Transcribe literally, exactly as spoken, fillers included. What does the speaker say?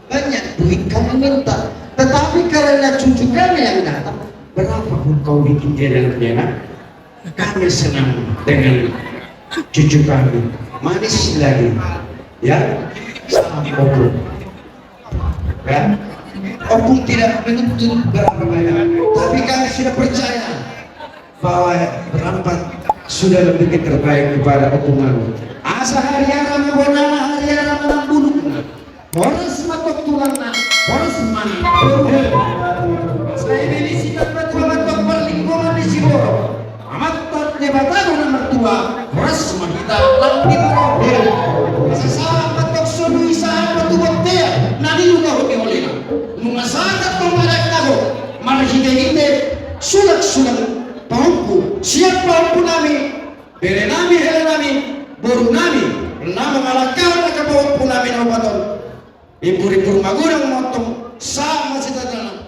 Banyak duit kami minta, tetapi karena cucu kami yang datang, berapa pun kau bikin dia dengan dia, kami senang dengan cucu kami, manis lagi, ya. Salam, Ompung. Ya, Ompung tidak menuntut berapa banyak, tapi kami sudah percaya bahwa berempat sudah memberikan terbaik kepada Ompung Agung. Asa hariara ma bonana, hariara ma bulungna. Horas ma tong tulangna, horas ma. Sai beli si Debata ma tong parlinggoman ni si Borok. Amanta Debata do na martua, horas ma hita lam di Borok. Asa sahat ma tong solu i, sahat ma tu bontean na niluluan ni holena. Nunga sahat tong anak na ho marhitehite sulangsulang pahompu, sian pahompu nami, bere nami, hela nami, boru nami, na mangalangka na pahompu nami na opat on. Imbur-imbur magodang ma tong, sahat ma sitata nami.